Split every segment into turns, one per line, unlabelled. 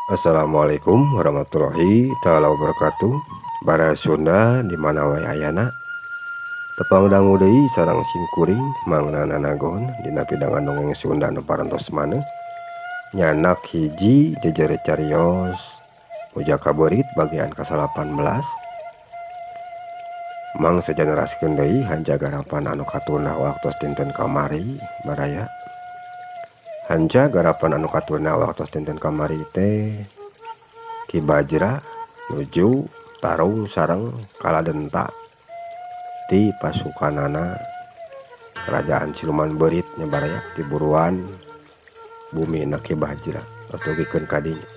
Assalamualaikum warahmatullahi taala wabarakatuh. Bara Sunda di mana wae ayana. Tepang dangu deui sareng simkuring Mang Nana Nagon dina pidangan dongeng Sunda nu parantos maneh. Nyanak hiji jejere carios Pujaka Beurit bagian ka-18. Mang seja neraskeun deui hanca garapan anu katunda waktos dinten kamari baraya. Hanca garapan anu katunda waktos dinten kamari teh Ki Bajra nuju tarung sareng Kaladenta ti pasukanana Kerajaan Siluman Beurit nya baraya di buruan bumi na Ki Bajra tos dugikeun ka dinya.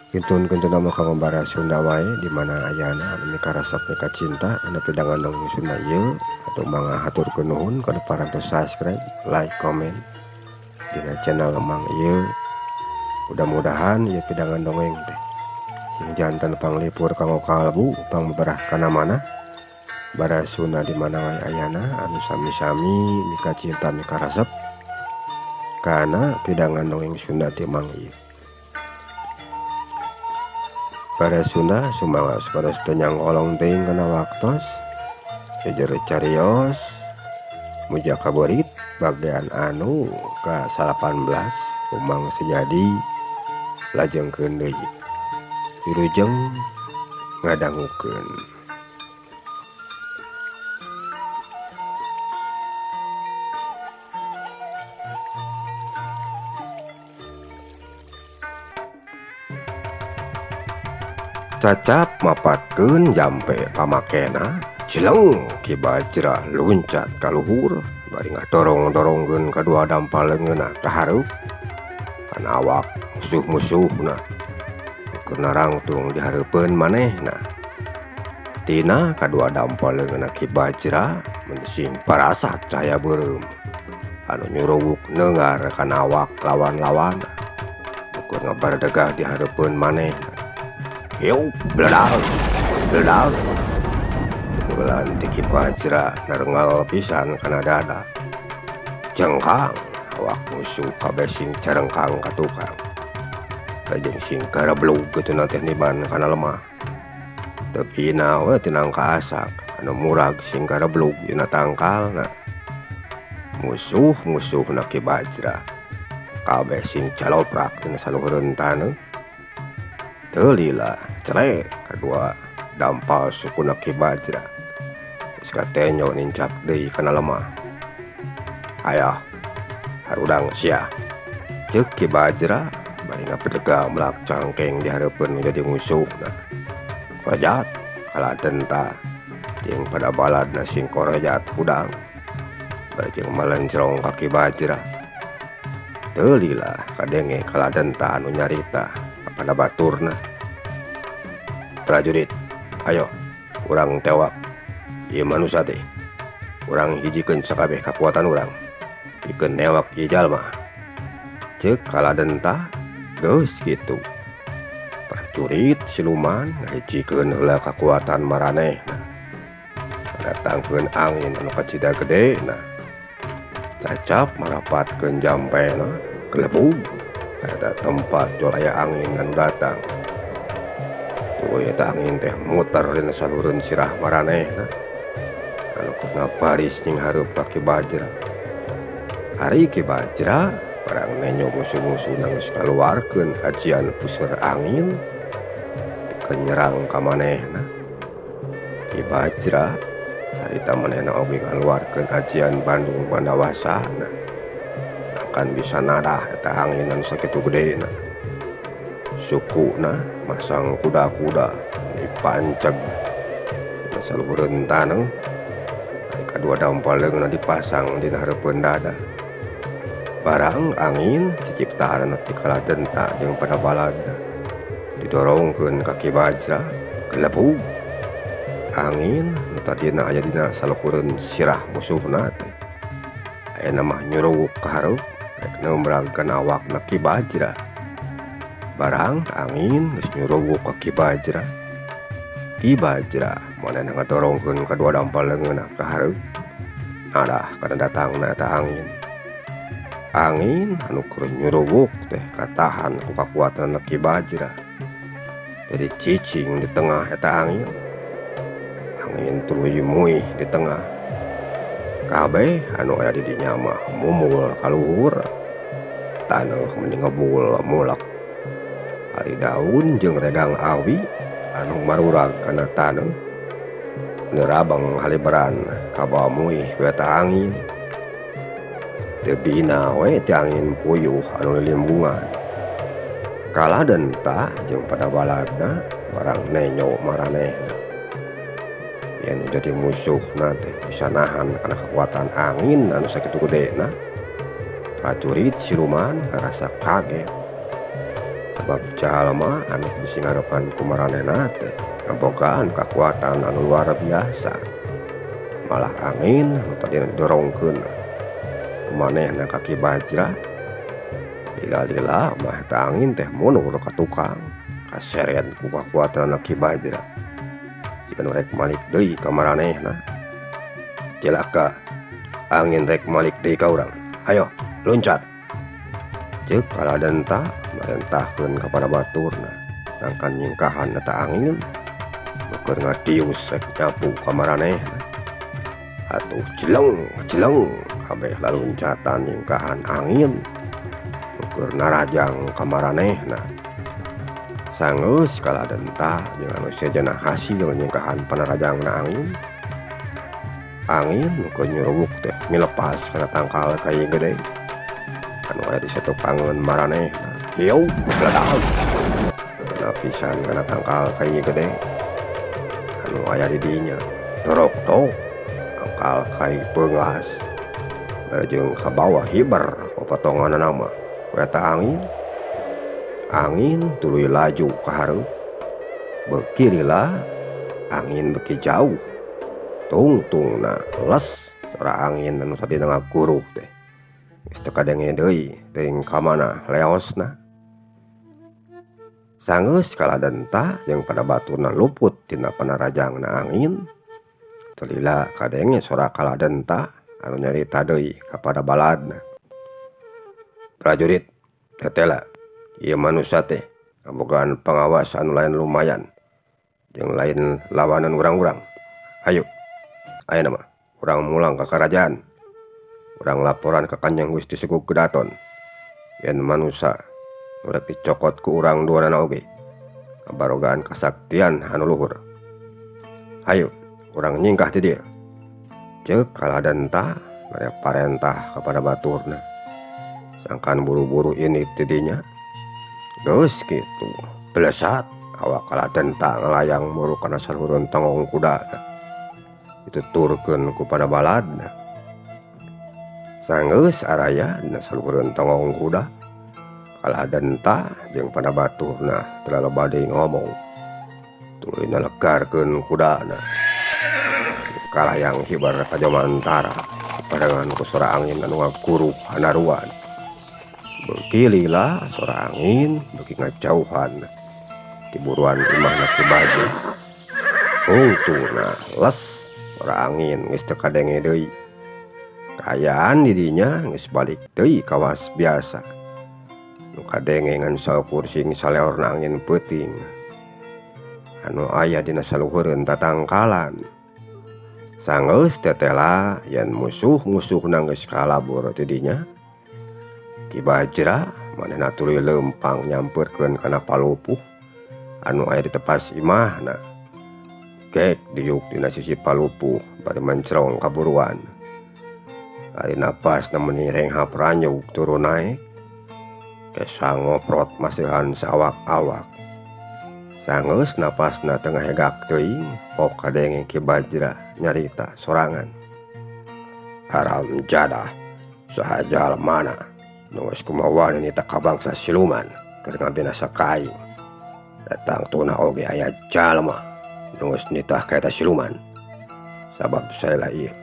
Kintun-kintun mah kanggo bara Sunda wae di mana ayana anu mikaresep mikacinta anu pidangan dongeng Sunda ieu atau mangga haturkeun nuhun kana parantos subscribe, like, komen dina channel Mang ieu. Mudah-mudahan ieu pidangan dongeng teh sing janten panglipur kanggo kalbu pangbeberah kana manah bara Sunda di mana wae ayana anu sami-sami mikacinta mikaresep kana pidangan dongeng Sunda ti Mang ieu. Bara Sunda sumangga supados teu nyangkolong teuing kana waktos jejere carios Mujaka Beurit bagian anu ka-18 Umang Sejadi lajengkeun deui wilujeng ngadangukeun. Cacap mapatkeun jampe pamakena cileng Ki Bajra luncat ka luhur bari ngadorong-dorongkeun kadua dampal leungeunna ka hareup kana awak musuh-musuhna keur narangtung di hareupeun manehna. Tina kadua dampal leungeunna Ki Bajra mensing parasat cahaya beureum anu nyuruwuk neungar kana awak lawan-lawanna keur ngabaredegah di hareupeun manehna. Hiup beledag beledag tunggelan ti Ki Bajra narengal pisan kana dada. Cengkang awak musuh kabeh sing carengkang ka tukang lajeng sing gareblug kitu teh niban kana lemah. Tepina we tinang kaasak anu murag sing gareblug dina tangkalna. Musuh-musuhna Ki Bajra kabeh sing caloprak dina saluhureun taneuh. Teu lila celek kadua dampal sukuna Ki Bajra geus katenyo nincak deui kana lemah. Ayah harudang sia ceuk Ki Bajra bari ngapedega melak cangkeng di hareupeun jadi musuhna. Korejat Kaladenta jeung pada baladna sing korejat hudang bari jeung malencrong ka Ki Bajra. Teu lila kadenge Kaladenta anu nyarita pada baturna. Prajurit, ayo urang tewak ieu manusa teh. Urang hijikeun sakabeh kakuatan urang pikeun newak ieu jalma. Ceuk Kaladenta geus kitu. Prajurit siluman ngahijikeun heula kakuatan maranehna. Datangkeun angin anu kacida gedena. Cacap marapatkeun jampena gelebug eta tempat jual aya angin anu datang. Tuluy eta angin teh muter dina salureun sirah maranehna anu keur ngabaris nying hareup ka Ki Bajra. Ari Ki Bajra barang nenyo musuh-musuhna geus ngaluarkeun ajian puseur angin pikeun nyerang ka manehna. Ki Bajra harita manehna oge ngaluarkeun ajian Bandung Bandawasana akan bisa nadah eta angin anu sakitu gedena. Sukuna masang kuda-kuda dipanceg dina saluhureun taneuh. Ari kadua dampal leungeunna dipasang dina hareupeun dada. Barang angin ciciptaanna ti Kaladenta jeung pada baladna didorongkeun ka Ki Bajra gelebug. Angin nu tadina aya dina saluhureun sirah musuhna teh ayeuna mah nyuruwuk ka hareup rek neumrag kana awakna Ki Bajra. Barang angin geus nyuruwuk ka Ki Bajra. Ki Bajra manehna ngadorongkeun kadua dampal leungeunna ka hareup nadah kana datangna eta angin. Angin anu keur nyuruwuk teh katahan ku kakuatan Ki Bajra. Jadi cicing di tengah eta angin. Angin tuluy muih di tengah. Kabeh anu aya di dinya mah mumul ka luhur. Taneuh meni ngebul mulek. Ari daun jeung regang awi anu marurag kana taneuh nerabang haliberan kabawa muih ku eta angin. Teu bina we ti angin puyuh anu lilimbungan. Kaladenta jeung pada baladna barang nenyo maranehna. Yen jadi musuhna teh bisa nahan kana kekuatan angin anu sakitu gedena. Prajurit siluman ngarasa kaget. Sebab jalma anu bisi ngarepan ku maranehna teh ngabogaan kakuatan anu luar biasa. Malah angin anu tadi didorongkeun ku manehna ka Ki Bajra. Lila-lila mah eta angin teh mundur ka tukang, kaseret ku kakuatan Ki Bajra. Jika nu rek malik deui ka maranehna. Cilaka, angin rek malik deui ka urang. Ayo, loncat. Ceuk Kaladenta marentahkeun ka baturna. Sangkan nyingkahan eta angin keur ngadius rek nyapu ka maranehna. Atuh jeleng jeleng kabeh laluncatan nyingkahan angin keur narajang ka maranehna. Sanggeus Kaladenta jeung anu sejenna hasil nyingkahan panarajangna angin. Angin nu keur nyuruwuk teh milepas kana tangkal kai gede anu aya di satukangeun maranehna. Hiu bledag kena pisan kana tangkal kai gede anu aya di dinya. Dorok tok tangkal kai peunggas jeung ka bawah hiber popotonganna mah ku eta angin. Angin tuluy laju ka hareup, beuki lila angin beuki jauh. Tungtungna les sora angin anu tadina ngaguruh teh geus teu kadenge deui teuing ka mana leosna. Sanggeus Kaladenta jeung pada baturna luput tina panarajangna angin. Teu lila kadenge sora Kaladenta anu nyarita deui kapada baladna. Prajurit, tetela, ieu manusa teh ngabogaan pangawas anu lain lumayan jeung lain lawanan urang-urang. Hayu, ayeuna mah urang mulang ka karajaan. Urang laporan ka Kanjeng Gusti Suku Kedaton yen manusa nu rek dicokot ku urang duanana oge kabarogaan kasaktian anu luhur. Hayu, urang nyingkah ti dieu. Ceuk Kaladenta mere parentah kapada baturna. Sangkan buru-buru ini ti dinya. Geus kitu, blesat awak Kaladenta ngalayang muru kana saluhureun tonggong kudana. Dituturkeun ku pada baladna. Sanggeus araya dina saluhureun tonggong kuda, Kaladenta jeung pada baturna teu loba deui ngomong. Tuluy nalegarkeun kudana. Kalayang hibar ka jomantara padangan ku sora angin anu ngaguruh hanaruan. Beuki lila sora angin beuki ngajauhan ti buruan imahna Ki Bajra. Tungtungna les sora angin geus teu kadenge deui. Kaayaan di dinya geus balik deui kawas biasa. Nu kadenge ngan saukur sing saleorna angin peuting anu aya dina saluhureun tatangkalan. Sanggeus tetela yen musuh-musuhna geus kalabur ti dinya, Ki Bajra manehna tuluy leumpang nyamperkeun kana palupuh anu aya di tepas imahna. Gek diuk dina sisi palupuh bari mencrong kaburuan. Ari napasna meuni renghap ranyug turun naek. Kesa ngoprot masihan saawak-awak. Sanggeus napasna teu ngahegak teuing, pok kadenge Ki Bajra nyarita sorangan. Haram jadah, saha jalmana nu geus kumaha nita ka bangsa siluman keur ngabinasa ka aing. Datang tuna oge aya jalma nu geus nitah ka eta siluman. Sabab saela ieu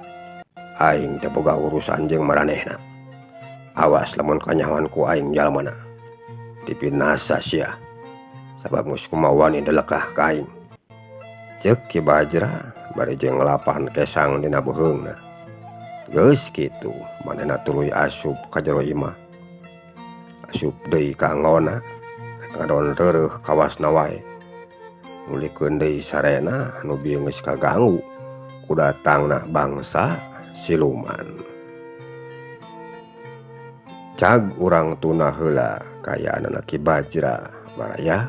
aing teu boga urusan jeung maranehna. Awas lamun kanyahoan ku aing jalmana. Dipinasa sia. Sabab geus kumaha wani delekah ka aing. Ceuk Ki Bajra bari jeung ngelapan kesang dina beuheungna. Geus kitu manehna tuluy asup ka jero imah. Asup deui ka anggona rek ngadon reureuh kawasna wae. Nulikeun deui sarena anu bieu geus kaganggu ku datangna bangsa siluman. Cag urang tuna heula kaayaanana Ki Bajra baraya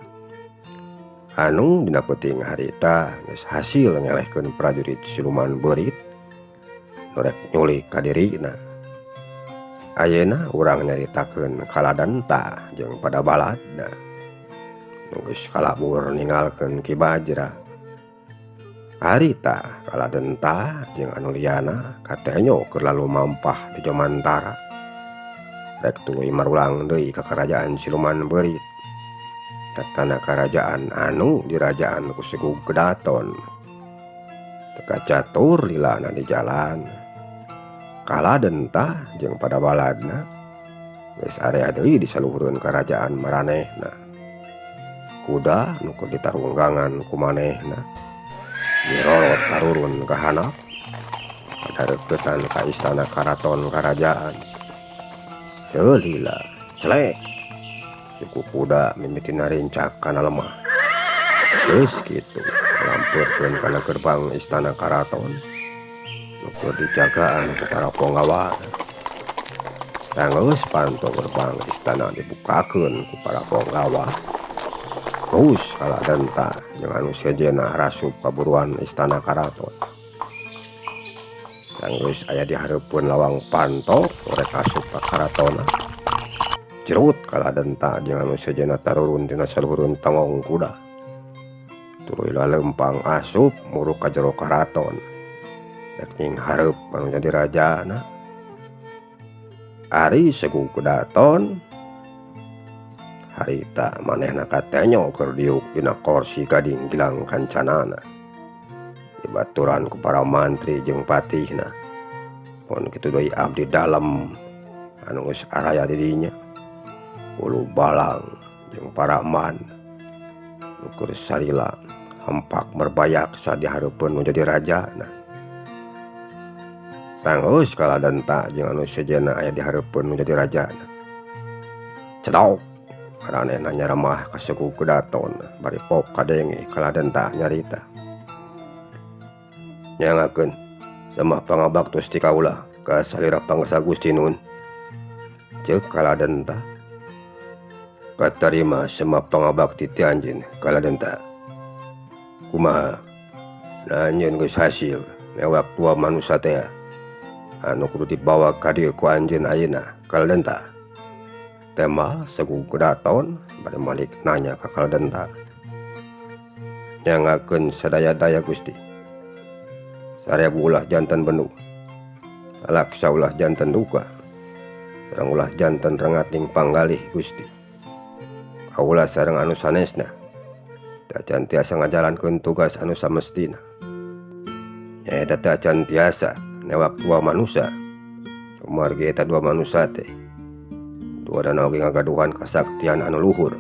anu dina peuting harita geus hasil ngelehkeun prajurit siluman beurit nu rek nyulik ka dirina. Ayeuna urang nyaritakeun kaladenta jeung pada baladna nu geus kalabur ninggalkeun Ki Bajra. Harita kaladenta jeung anu liana katenyo keur lalumampah di Jomantara rek tuluy marulang deui ka karajaan siluman beurit nyatana karajaan anu dirajaan ku suku Kedaton. Teu kacatur lilana di jalan kaladenta jeung pada baladna geus area deui di saluhureun karajaan maranehna. Kuda nu keur ditarunggangan ku manehna nyirorot tarurun ka handap kadareuketan ka istana karaton karajaan. Teu lila celek suku kuda mimiti narincak kana lemah. Geus kitu ngalampeurkeun kana gerbang istana karaton nu keur dijagaan ku para ponggawa. Sanggeus panto gerbang istana dibukakeun ku para ponggawa. Geus kaladenta jeung anu sejenna rasup ka buruan istana karaton. Sanggeus aya di hareupeun lawang panto rek asup ka karatonna. Jerut kaladenta jeung anu sejenna tarurun tina saluhureun tonggong kuda. Tuluy laleumpang asup muruk ka jero karaton. Rek nyinghareup anu jadi rajana. Ari Segu Kedaton harita manehna katenyo keur diuk dina korsi gading gilang kancanana. Dibaturan ku para mantri jeung patihna. Pon kitu deui abdi dalem anu geus araya di dinya. Ulu balang jeung para eman nu keur salila hempak merbayaksa di hareupeun nu jadi rajana. Sanggeus kaladenta jeung anu sejenna aya di hareupeun nu jadi rajana. Cedok maranehna nyaremah ka suku Kedaton bari pok kadenge kaladenta nyarita. Nyangakeun samah pangabaktos ti kaula ka salira pangsa Gusti Nun. Ceuk kaladenta. Katarima semah pangabakti ti anjeun kaladenta. Kumaha? Nah anjeun geus hasil newak dua manusa teh anu kudu dibawa ka dieu ku anjeun ayeuna kaladenta. Tema Segu Kedaton bade malik nanya ka kaladenta. Nyangakeun sadaya-daya Gusti. Sarebu ulah jantan bendu, salaksa ulah jantan duka, sareng ulah jantan rengating panggalih Gusti. Kaula sareng anu sanesna teu acan tiasa ngajalankeun tugas anu samestina. Nyaeta teu acan tiasa newak dua manusa. Kumargi eta dua manusa teh duadana oge ngagaduhan kasaktian anu luhur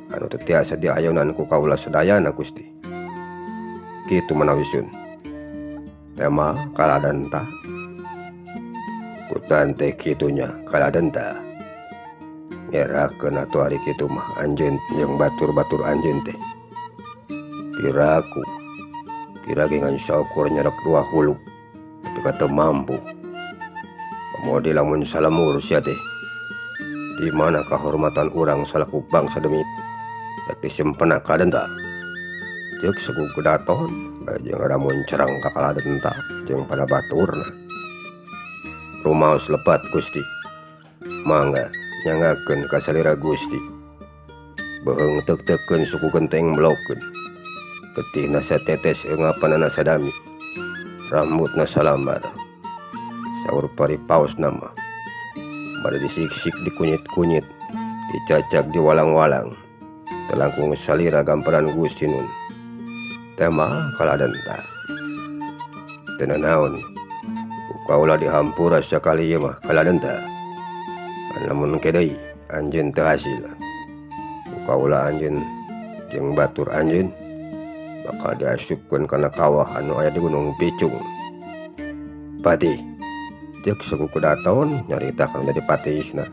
anu teu tiasa diayonan ku kaula sadayana Gusti. Kitu manawi sun. Tema kaladenta. Kutan teh kitunya kaladenta. Ngerakeun atuh ari kitu mah anjeun jeung batur-batur anjeun teh. Piraku pira ge ngan saukur nyerek dua hulu tapi ka teu mampu. Pamodi lamun salemur sia teh. Di mana kahormatan urang salaku bangsa demit rek disempena kaladenta. Ceuk Segu Kedaton jeung ngaramun cerang ka kaladenta jeung pada baturna. Rumaos lepat Gusti. Mangga nyangakeun ka salira Gusti. Beuheung teuk-teukeun suku genteng melokeun. Getihna satetes eungapanana sadami. Rambutna salambar. Saur paripaosna mah bade disiksik dikunyit-kunyit, dicacak diwalang-walang. Teu langkung salira gamparan Gusti Nun. Tema kaladenta. Teu nanaon ku kaula dihampura sakali ieu mah kaladenta. Lamun ke deui anjeun teu hasil. Ku kaula anjeun jeung batur anjeun bakal diasupkeun kana kawah anu aya di Gunung Picung. Patih ceuk Suku Kedaton nyarita kana jadi patihna.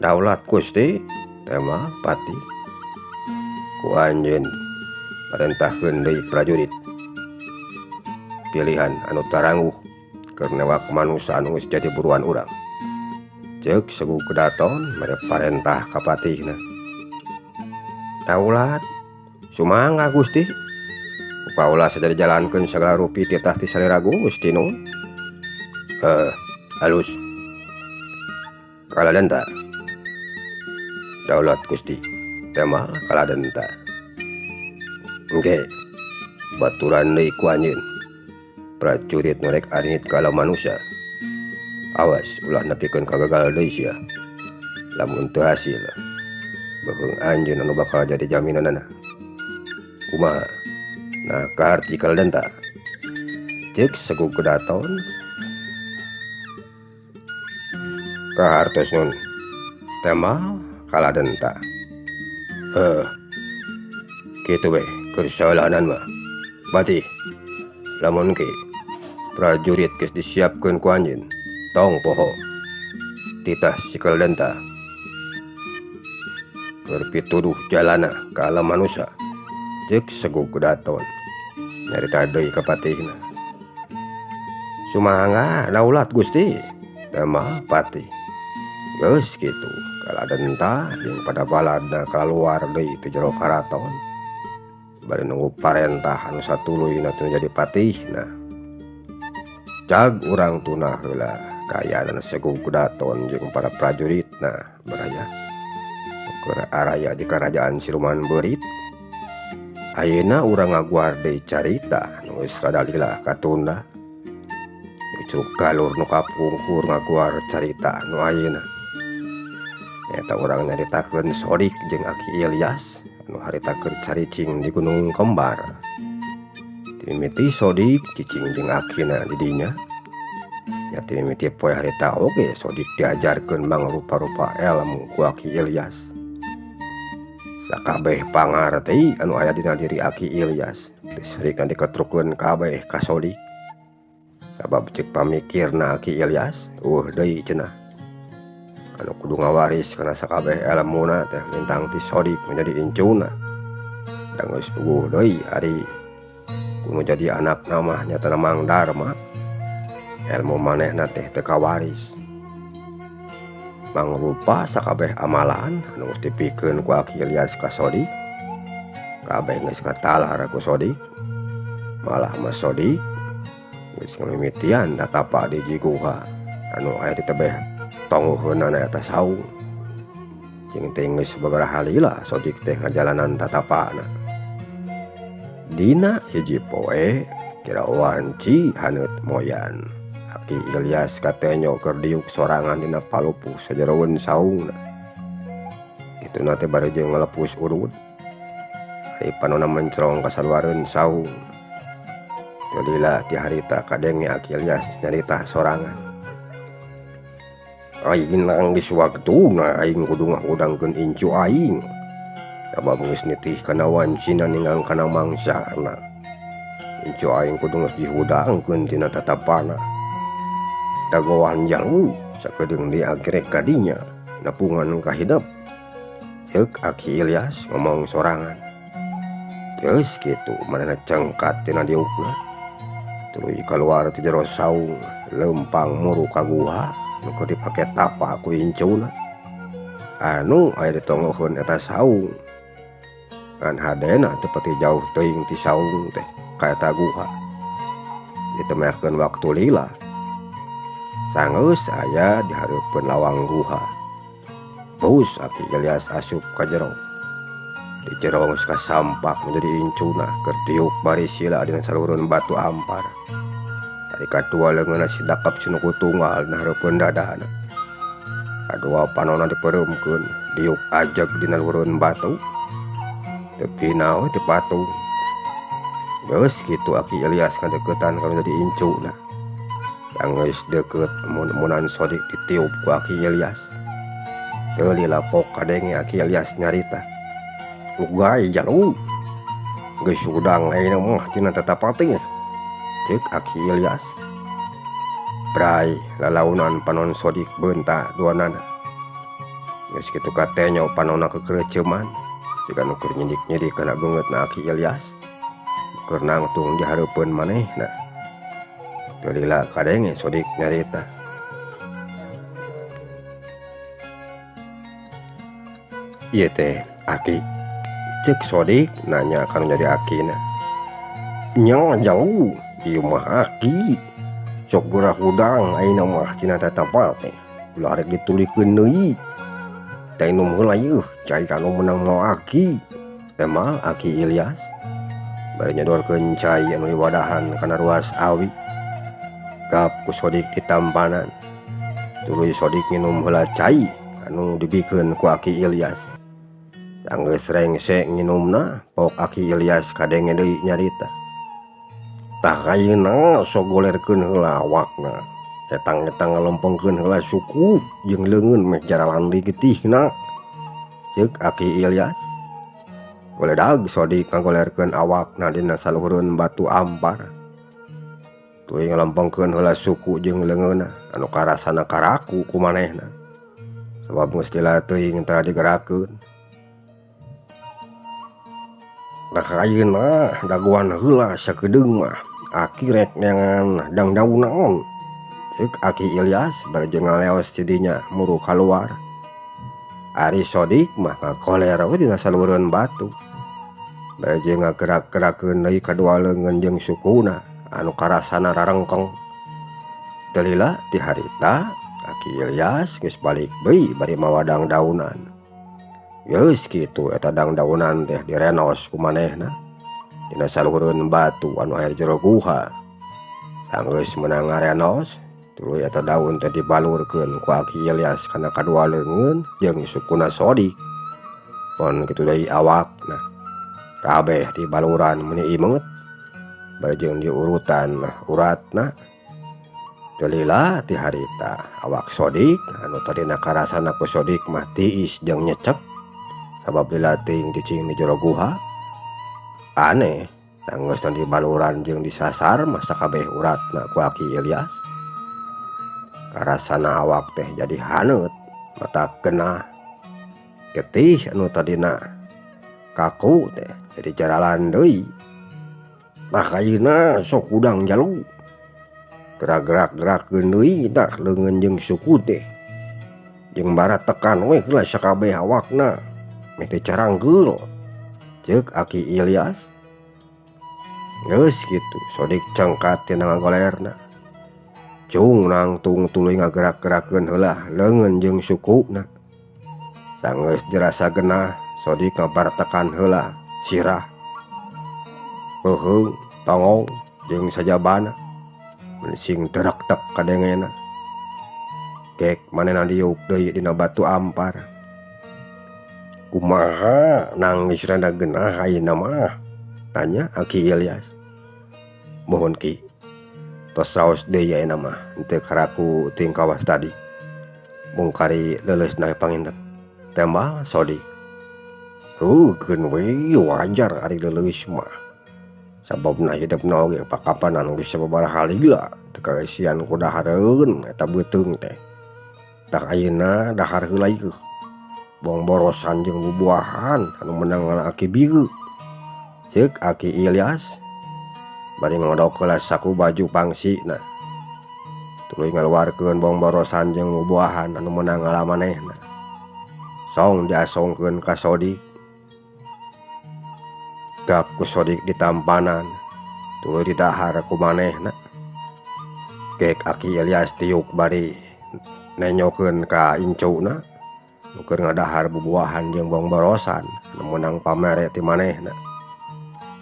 Daulat Gusti tema Pati ku anjeun parentahkeun deui prajurit pilihan anu tarangguh keur newak manusa anu geus jadi buruan urang. Ceuk Segu Kedaton mere parentah ka patihna. Daulat sumangga Gusti. Ku kaula saja dijalankeun sagala rupi titah ti salira Gusti nun. Alus. Kaladenta. Daulat Gusti tema kaladenta. Engke baturan deui ku anjeun. Prajurit nu rek aringit ka alam manusia. Awas ulah nepikeun kagagal deui sia. Lamun teu hasil beuheung anjeun anu bakal jadi jaminanana. Kumaha? Nah kaharti kaladenta. Ceuk Segu Kedaton. Kahartos nun. Tema kaladenta. Kitu we keur saeulanan mah. Batih lamun ke prajurit geus disiapkeun ku anjeun tong poho titah si kaladenta keur pituduh jalana ka alam manusa. Ceuk Segu Kedaton nyarita deui ka patihna. Sumangga daulat Gusti tema Patih. Geus kitu kaladenta jeung pada baladna kaluar deui ti jero karaton. Bari nunggu parentah anu satuluyna teh jadi patihna. Cag urang tunah heula kaayaan Segu Kedaton jeung para prajuritna baraya. Keur araya di karajaan siluman beurit. Ayeuna urang ngaguar deui carita nu geus rada lila katunda. Ucruk galur nu kapungkur ngaguar carita nu ayeuna. Nyata urang nyaritakeun Sodik jeung Aki Ilyas anu harita keur caricing di Gunung Kembar. Timimiti Sodik cicing jeung akina di dinya. Nya timimiti poe harita oge Sodik diajarkeun mangrupa-rupa elmu ku Aki Ilyas. Sakabeh pangarti anu aya dina diri Aki Ilyas teu sarikna diketrukeun kabeh ka Sodik. Sabab ceuk pamikirna Aki Ilyas eueuh deui cenah. Anu kudu ngawaris kana sakabeh elmuna teh lintang ti Sodik menjadi incuna. Da geus puguh deui ari kudu jadi anakna mah nyatana Mang Darma. Elmu manehna teh teu kawaris. Mangrupa sakabeh amalan anu geus dipikeun ku Aki Ilyas ka Sodik. Kabeh geus katalar ku Sodik. Malah mah Sodik geus ngamimitian tatapa di hiji guha anu aya di tebeh tonggoheunana eta saung. Jeung teh geus sababaraha lila Sodik teh ngajalanan tatapana. Dina hiji poe kira wanci haneut moyan. Aki Ilyas katenyo keur diuk sorangan dina palupuh sajeroeun saungna. Kituna teh bari jeung ngalepus urut. Ari panonna mencrong ka saluareun saung. Teu lila ti harita kadenge Aki Ilyas nyarita sorangan. Aing geus waktuna aing kudu ngahudangkeun incu aing. Sabab geus nitih kana wancina ninggang kana mangsana. Incu aing kudu geus dihudangkeun tina tatapana. Dagoan jalu sakedeung diagrek ka dinya nepungan ka hidep. Ceuk Aki Ilyas ngomong sorangan. Geus kitu manehna cengkat tina diukna. Tuluy kaluar ti jero saung leumpang muru ka guha nu keur dipake tapa ku incuna. Anu aya ditonggoheun eta saung. Ngan hadena teu pati jauh teuing ti saung teh ka eta guha. Ditemeakeun waktu lila. Sanggeus aya di hareupeun lawang guha. Bus Aki Ilyas asup ka jero. Di jero geus kasampak menjadi incuna keur diuk bari sila dina salureun batu ampar. Ari kadua leungeunna sidakap sinuku tunggal dina hareupeun dadana. Kadua panonna dipeureumkeun diuk ajeg dina luhureun batu. Teu pina we teu patung. Geus kitu Aki Ilyas ngadeukeutan ka nu jadi incuna. Sanggeus deukeut mun-munan Sodik ditiup ku Aki Ilyas. Teu lila pok kadenge Aki Ilyas nyarita. Lugai jalu. Geus hudang ayeuna mah tina tatapa teh. Ceuk Aki Ilyas. Bray lalaunan panon Sodik beunta duanana. Geus kitu katenyo panonna kekereceuman siga nu keur nyindik-nyindik kana beungeutna Aki Ilyas. Keur nangtung di hareupeun manehna. Teu lila kadenge Sodik nyarita. Ieu teh Aki, ceuk Sodik nanya ka nu jadi akina. Nya jauh, ieu mah Aki. Sok geura hudang ayeuna mah tina tatapat teh. Ulah rek ditulikeun deui. Teh inum heula yeuh cai anu meunang mawa Aki. Emal Aki Ilyas bari nyodorkeun cai anu diwadahan kana ruas awi. Gap ku Sodik ditampanan. Tuluy Sodik nginum heula cai anu dibikeun ku Aki Ilyas. Sanggeus rengse nginumna, pok Aki Ilyas kadenge deui nyarita. Tah ayeuna sok golerkeun heula awakna. Etang-etang ngalempengkeun heula suku jeung leungeun meh jaralan deui getihna. Ceuk Aki Ilyas. Goledag Sodik ngagolerkeun awakna dina saluhureun batu ampar. Tuluy ngalempengkeun heula suku jeung leungeunna anu karasana karaku ku manehna. Sabab geus lila teuing tara digerakeun. Nah ayeuna dagoan heula sakedeung mah Aki rek neangan dangdaunaon. Ceuk Aki Ilyas bari jeung ngaleos ti dinya muru kaluar. Ari Sodik mah ngakoler we dina saluhureun batu. Bari jeung ngagerak-gerakeun deui kadua leungeun jeung sukuna anu karasana rarengkeng. Teu lila ti harita Aki Ilyas geus balik deui bari mawa dangdaunan. Geus kitu eta dangdaunan teh direnos ku manehna dina saluhureun batu anu aya di jero guha. Sanggeus meunang ngarenos, tuluy eta daun teh dibalurkeun ku Aki Ilyas kana kadua leungeun jeung sukuna Sodik. Pon kitu deui awakna. Kabeh dibaluran meuni imeut bari jeung diurutan uratna. Teu lila ti harita awak Sodik anu tadina karasana ku Sodik mah tiis jeung nyecep sabab lila teuing cicing di jero guha. Aneh, sanggeus dibaluran jeung disasar mah sakabeh uratna ku Aki Ilyas. Karasana awak teh jadi haneut, mata genah. Getih anu tadina kaku teh jadi jaralan deui. Tah ayeuna sok hudang jalu. Gerak-gerak-gerakeun deui tah leungeun jeung suku teh. Jeung barat tekan we heula sakabeh awakna. Meh teh caranggeul. Ceuk Aki Ilyas. Geus kitu Sodik cengkat tina ngagolerna. Cung nangtung tuluy ngagerak-gerakeun heula leungeun jeung sukuna. Sanggeus dirasa genah, Sodik ngabartekan heula sirah. Beuheung, tongong jeung sajabana. Mensing terak-tek kadengena. Gek manehna diuk deui dina batu ampar. Kumaha nangis rada genah ayeuna mah? Tanya Aki Ilyas. Mohon Ki, tos raos deui ayeuna mah henteu karaku teuing kawas tadi. Mung kari leuleusna panginten. Tembal Sodik. Heukeun we wajar ari leuleus mah. Sababna hidupna oge pakapanan geus sababaraha lila teu kaeusian ku dahareun eta beuteung teh. Tah ayeuna dahar heula ieu. Bongborosan jeung bubuahan anu meunang ngala Aki bieu. Ceuk Aki Ilyas bari ngodok heula saku baju pangsina. Tuluy ngaluarkeun bongborosan jeung bubuahan anu meunang ngala manehna. Song diasongkeun ka Sodik. Gap ku Sodik ditampanan, tuluy didahar ku manehna. Gek Aki Ilyas tiuk bari nenyokeun ka incuna nu keur ngadahar bubuahan jeung bongborosan anu meunang pamere ti manehna.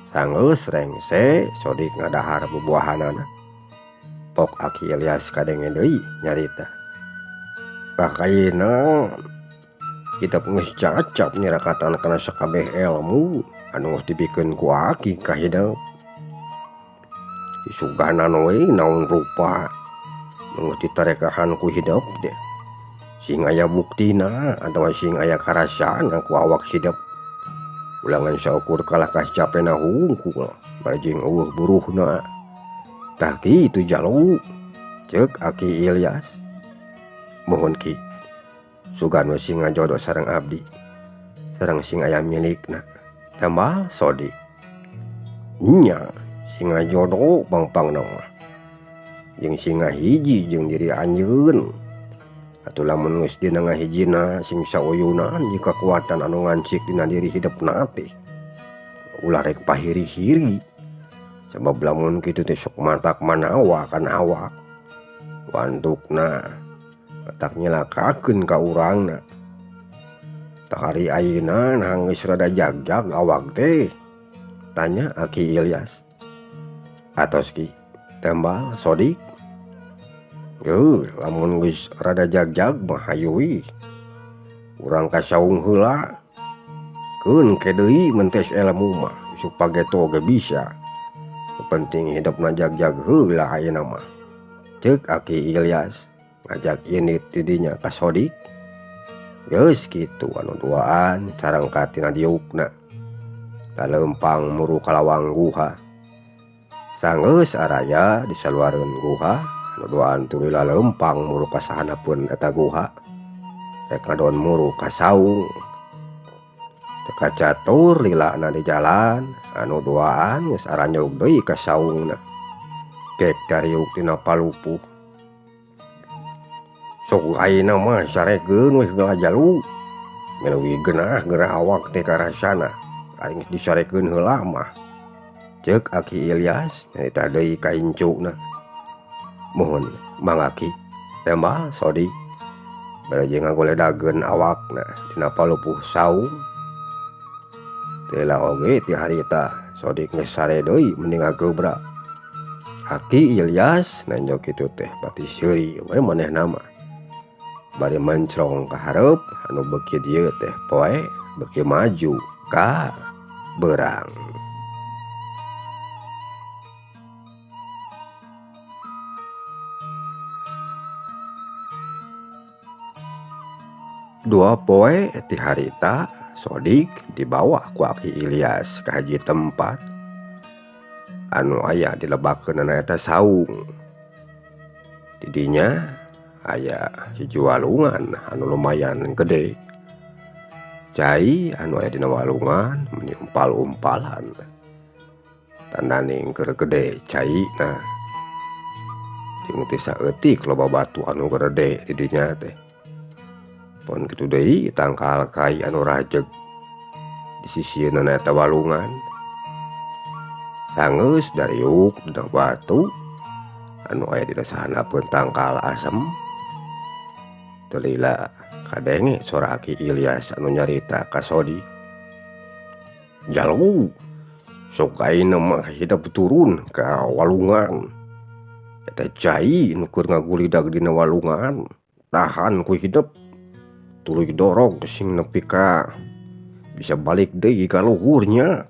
Sanggeus rengse Sodik ngadahar bubuahanana. Pok Aki Ilyas kadenge deui nyarita. Tah ayeuna kitab geus cacap nyirakatan kana sakabeh ilmu anu geus dibikeun ku Aki ka hidup. Disuganan we naon rupa nu geus ditarekahan ku hidup teh. Sing aya buktina atawa sing aya karasana ku awak hidup. Ulangan saukur kalah kascapena hungkul bari jeung eueuh buruhna. Tah kitu jalu, ceuk Aki Ilyas. Mohon Ki, Sugan we sing ngajodoh sareng abdi sareng sing aya milikna tambah Sodik. Nya sing ngajodoh pangpangna mah jeung sing ngahiji jeung diri anjeun. Atuh lamun geus dina ngahijina sing sauyunan jeung kakuatan anu ngancik dina diri hidepna teh ulah rek pahiri-hiri. Sabab lamun kitu teh sok matak manawa kana awak wantukna matak nyelakakeun ka urangna. Tah ari ayeuna nah geus rada jagjag awak teh? Tanya Aki Ilyas. Atos Ki, tembal Sodik. Geuh, lamun geus rada jagjag mah hayu wih. Urang ka saung heula. Keun ke deui mentes ilmu mah, isuk pageto ge bisa. Nu penting hidupna jagjag heula ayeuna mah. Ceuk Aki Ilyas ngajak indit ti dinya ka Sodik. Geus kitu anu duaan carangkat tina diukna. Talempang muru kalawang guha. Sanggeus araya di saluareun guha, anu duaan tuluy lalempang muru ka sahanapeun eta guha. Rek ngadon muru ka saung. Teu kacatur lilana di jalan, anu duaan geus aranyog deui ka saungna. Kek dariuk dina palupuh. Sok ayeuna mah sarekeun we heula jalu. Leuwih geunah geura awak teh karasana. Ari geus disarekeun heula mah. Ceuk Aki Ilyas nyarita deui ka incuna. Muhun mangga Ki, tembal Sodik. Bari jeung ngagoledageun awakna dina palupuh saung. Teu lila oge ti harita Sodik geus sare deui mending ngagebra. Aki Ilyas nenjo kitu teh bati seuri we manehna mah. Bari mencrong ka hareup anu beuki dieu teh poe beuki maju ka beurang. Dua poe ti harita Sodik dibawa ku Aki Ilyas ka hiji tempat anu aya dilebakeunana eta saung. Di dinya aya hiji walungan anu lumayan gede. Cai anu aya dina walungan meni umpal-umpalan. Tandaning keur gede caina. Jeung teu saeutik loba batu anu gede di dinya teh. Pon kitu deui tangkal kai anu rajeg di sisieunana eta walungan. Sanggeus dariuk dina batu anu aya dina sahanapeun tangkal asem. Teu lila kadenge sora Aki Ilyas anu nyarita ka Sodik. Jalu sok ayeuna mah hidep turun ka walungan. Eta cai nu keur ngagulidag dina walungan tahan ku hidep. Tuluy dorong sing nepi ka bisa balik deui ka luhurnya.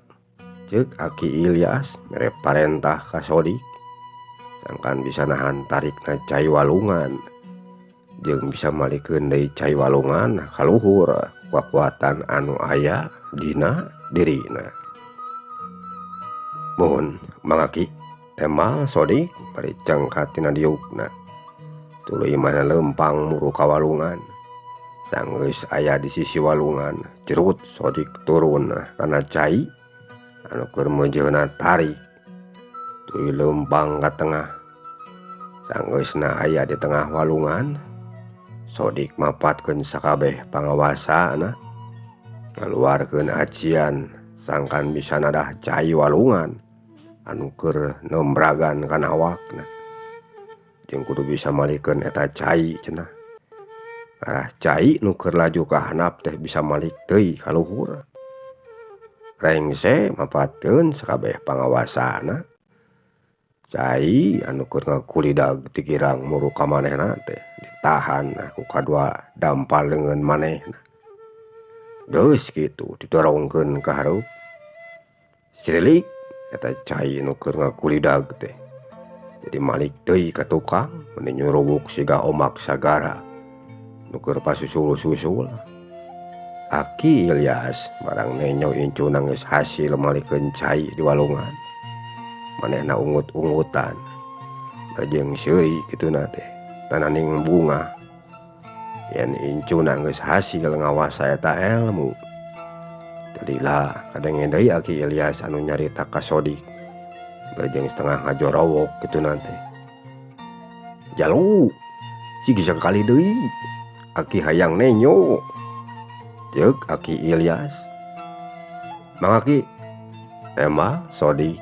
Ceuk Aki Ilyas mere parentah ka Sodik. Sangkan bisa nahan tarikna cai walungan jeung bisa malikeun deui cai walungan ka luhur kakuatan anu aya dina dirina. Muhun mangga Ki, tembal Sodik bari cengkat tina diukna. Tuluy mana lempang muru ka walungan. Sanggeus aya di sisi walungan, cerut Sodik turun kana cai anu keur meujeuna tarik. Tuluy lempang ka tengah. Sanggeusna aya di tengah walungan, Sodik mapatkeun sakabeh pangawasana, ngaluarkeun ajian sangkan bisa nadah cai walungan anu keur nembragan kana awakna. Jeung kudu bisa malikeun eta cai cenah. Arah cai nu keur laju ka handap teh bisa malik deui ka luhur. Rengse mapatkeun sakabeh pangawasana. Cai anu keur ngakulidag ti girang muru ka manehna teh ditahan ku kadua dampal leungeun manehna. Geus kitu didorongkeun ka hareup. Sirilik eta cai nu keur ngakulidag teh. Jadi malik deui ka tukang meni nyuruwuk siga omak sagara. Nu keur pasusul-susul. Aki Ilyas barang nenyo incuna geus hasil malikeun cai di walungan. Manehna ungut-ungutan. Jeung seuri kituna teh tananing bunga. Yen incuna geus hasil ngawasa eta elmu. Teu lila kadenge deui Aki Ilyas anu nyarita ka Sodik bari jeung setengah ngajorowok kituna teh. Jalu sigi sakali deui Aki hayang nenyo. Ceuk Aki Ilyas. Mang Aki emah Sodik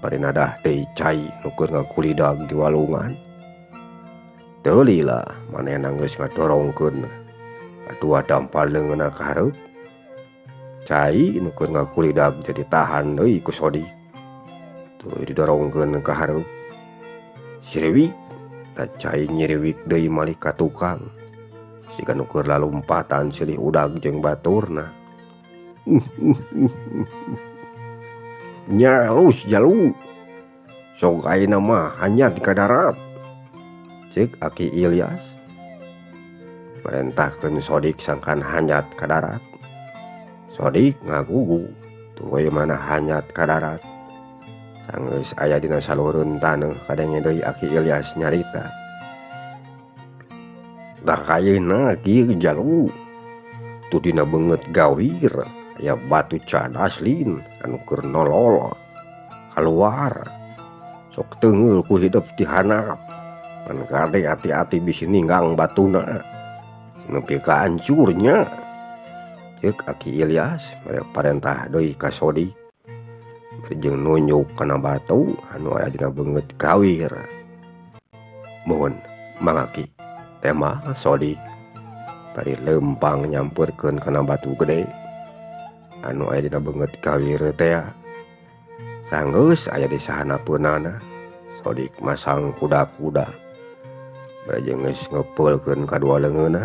bari nadah deui cai nu keur ngakulidag di walungan. Teu lila manehna geus ngadorongkeun kadua dampal leungeunna ka hareup. Cai nu keur ngakulidag jadi tahan deui ku Sodik. Tuluy didorongkeun ka hareup. Siriwik eta cai nyiriwik deui malih ka tukang. Siga nu keur lalumpatan silih udag jeung baturna. Nyalus jalu. Sok ayeuna mah hanyat ka darat. Ceuk Aki Ilyas. Parentahkeun Sodik sangkan hanyat ka darat. Sodik ngagugu tuluy mana hanyat ka darat. Sanggeus aya dina salureun taneuh kadenge deui Aki Ilyas nyarita. Tah ayeuna kieu jalu. Tu dina beungeut gawir aya batu cadas lin anu keur nolol kaluar. Sok teunggeul ku hidup ti handap. Pan kade hati-hati bisi ninggang batuna. Nepi ka hancurnya. Ceuk Aki Ilyas mere parentah deui ka Sodik. Bari jeung nunjuk kana batu anu aya dina beungeut gawir. Muhun Mang Aki. Tema Sodik bari leumpang nyamperkeun kana batu gede anu aya dina beungeut gawir teh. Sanggeus aya di sahanapeunana Sodik masang kuda-kuda bari jeung geus ngepeulkeun kadua leungeunna.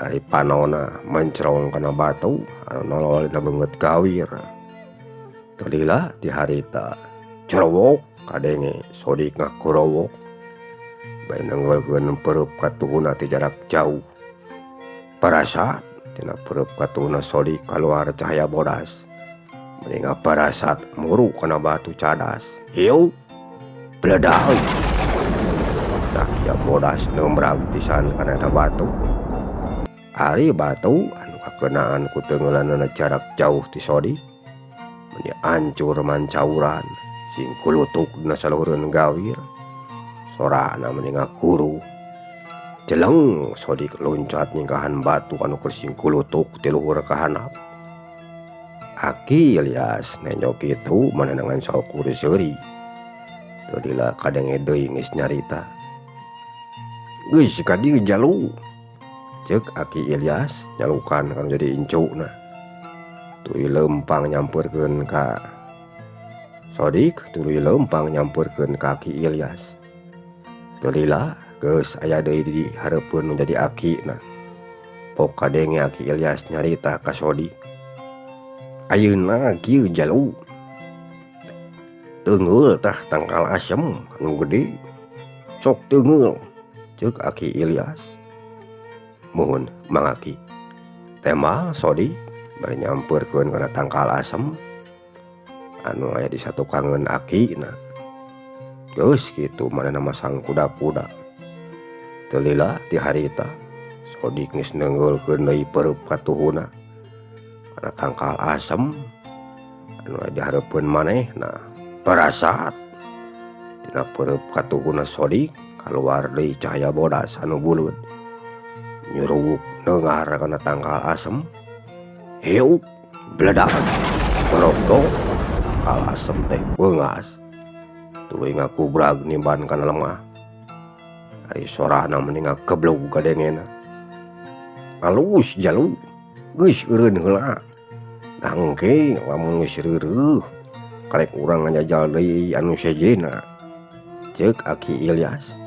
Ari panona mencrong kana batu anu nolol dina beungeut gawir. Teu lila ti harita corowok kadenge Sodik ngakorowok. Bae nenggelkeun pereup katuhuna ti jarak jauh. Parasat tina pereup katuhuna Sodik kaluar cahaya bodas. Mending parasat muru kana batu cadas. Hiu bledag. Cahaya bodas nembrag pisan kana eta batu. Ari batu anu kakenaan ku teungeulanana jarak jauh ti Sodik. Meni ancur mancauran sing kulutuk dina saluhureun gawir. Sorana meni ngakuru. Jeleng Sodik loncat nyingkahan batu anu keur singkulutuk ti luhur ka handap. Aki Ilyas nenjo kitu manenangan saukur seuri. Teu lila kadenge deui geus nyarita. Geus ka dieu jalu. Ceuk Aki Ilyas nyalukan kana jadi incuna. Tuluy leumpang nyamperkeun ka Sodik, tuluy leumpang nyamperkeun ka Aki Ilyas. Teu lila geus aya deui di hareupeun nu jadi akina. Pok kadenge Aki Ilyas nyarita ka Sodik. Ayeuna kieu jalu. Teunggeul tah tangkal asem anu gede. Sok teunggeul ceuk Aki Ilyas. Muhun Mang Aki. Temal Sodik bari nyamperkeun kana tangkal asem anu aya di satukangeun akina. Geus kitu manehna masang kuda-kuda. Teu lila ti harita Sodik geus neunggeulkeun deui pereup katuhuna kana tangkal asem anu aya di hareupeun manehna. Parasat tina pereup katuhuna Sodik kaluar deui cahaya bodas anu buleud. Nyuruwuk neungar kana tangkal asem. Hiup bledag borokdok tangkal asem teh beungas. Tuluy ngakubrag nimban kana lemah. Ari sorana meni ngakeblug kadengena. Alus jalu geus eureun heula. Tangke lamun geus reureuh karek urang ngajajal deui anu sejenna. Ceuk Aki Ilyas.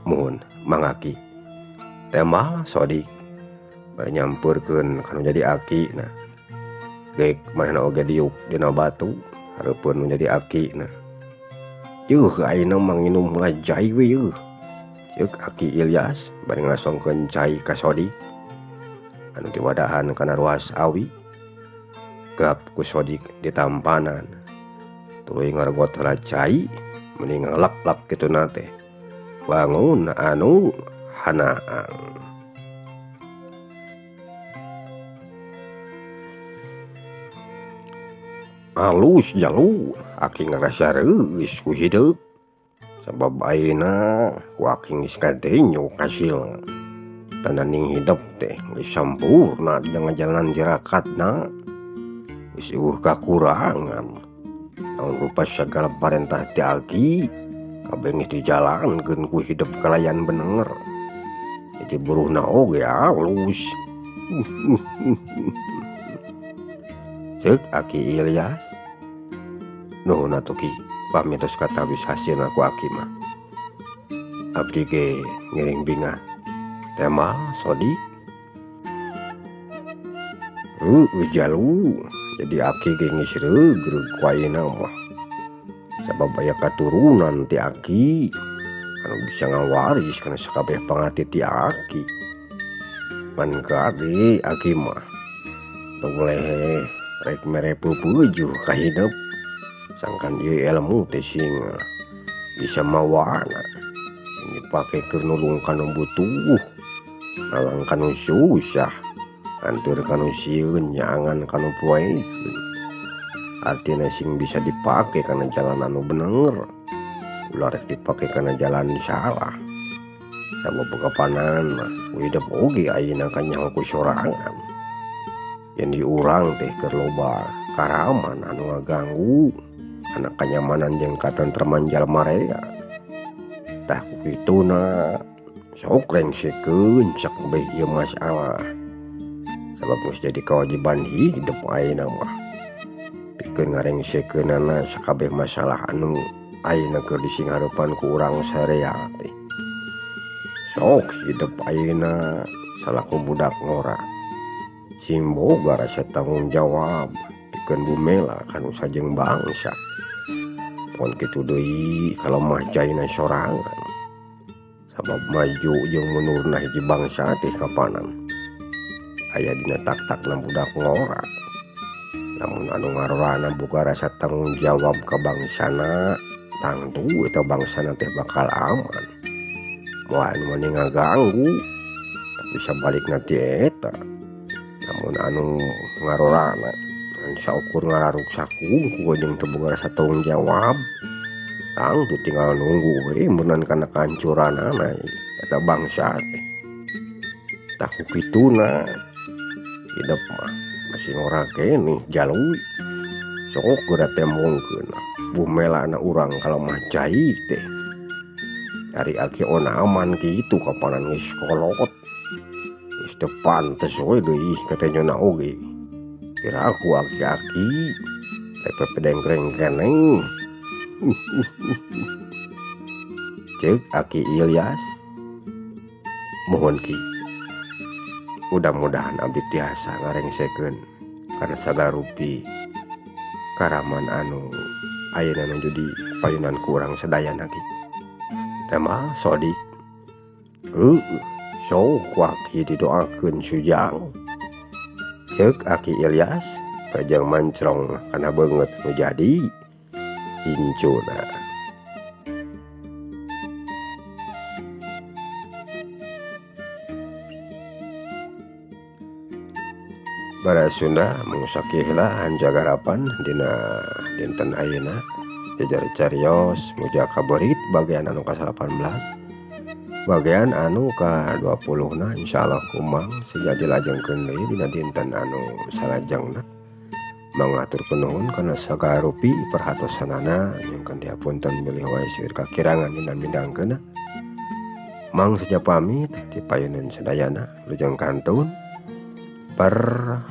Muhun Mang Aki. Temal Sodik bari nyamperkeun kana jadi akina. Gek manehna oge diuk dina batu hareupeun nu jadi akina. Yuh ayeuna mah nginum heula cai we yeuh. Ceuk Aki Ilyas bari ngasongkeun cai ka Sodik anu diwadahan kana ruas awi. Gap ku Sodik ditampanan. Tuluy ngaregot heula cai meni ngalap-lap kituna teh. Bangun anu Hanaang. Alus jalu aki ngarasa reueus ku hidup sabab ayeuna ku aki geus kadenyo hasilna tananing hidup teh geus sampurna dina ngajalanan tirakatna geus eueuh kakurangan naon rupa sagala parentah ti aki kabeh geus dijalankeun ku hidup kalayan bener jadi buruhna oge alus. Ceuk Aki Ilyas nuhun atuh Ki pami tos katawis hasilna ku aki mah abdi ge ngiring bingah temal sodik heueuh jalu jadi aki ge geus reugreug ku ayeuna mah sabab aya katurunan ti aki anu bisa ngawaris kana sakabeh pangati ti aki pan kade aki mah tong lehe rek mere pupujuh ka hidup sangkan ieu ilmu teh sing bisa mawana sing dipake keur nulung ka nu butuh nalang ka nu susah anteur ka nu sieun nyaangan ka nu poekeun artina sing bisa dipake kana jalan anu bener ulah rek dipake kana jalan salah sabab kapanan mah hidup oge ayeuna kanyaho ku sorangan yen di urang teh keur loba karaman anu ngaganggu kana kanyamanan jeung katentreman jalma rea tah ku kituna sok rengsekeun sakabeh ieu masalah sabab geus jadi kewajiban hidup ayeuna mah pikeun ngarengsekeunana sakabeh masalah anu ayeuna keur disingharepan ku urang sarea teh sok hidup ayeuna salaku budak ngora sing boga rasa tanggung jawab pikeun bumela kanu sajeng bangsa pon kitu deui kalemah caina sorangan sabab maju jeung mundurna hiji bangsa teh kapanan aya dina tak-takna budak ngora lamun anu ngarorana boga rasa tanggung jawab ka bangsana tangtu eta bangsana teh bakal aman moal anu mani ngaganggu tapi sabalikna ti eta lamun anu ngarorana saukur ngararuksak hungkul jeung teu boga rasa tanggung jawab tangtu tinggal nunggu we meunang kana kahancuranana eta bangsa teh tah ku kituna hidup mah masih ngora keneh jalu sok geura tembongkeun bumelana urang kalemah cai teh ari aki ona aman kitu kapanan geus kolot geus teu pantes we deui katenyona oge piraku aki-aki rek pepedengkreng keneh. Ceuk Aki Ilyas mohon Ki mudah-mudahan abdi tiasa ngarengsekeun kana sagarupi karaman anu ayeuna nuju di payunan ku urang sadayana Ki temal sodik heueuh sok ku aki didoakeun sujang. Ceuk Aki Ilyas bajang mancrong kana beungeut nu jadi incuna. Bara Sunda mangusakihlah hanjagarapan dina dinten ayeuna jajar carios muja kaberit bagian anu ka-18 bagian anu ka-20 na insyaallah kumang sejadi lajengkeun deui dina dinten anu salajengna mangatur nuhun kana sagarupi perhatosanana nyungkeun dihapunten bilih wae seueur kakirangan dina midangkeunna mang saja pamit ti payuneun sadayana lujeng kantun permios.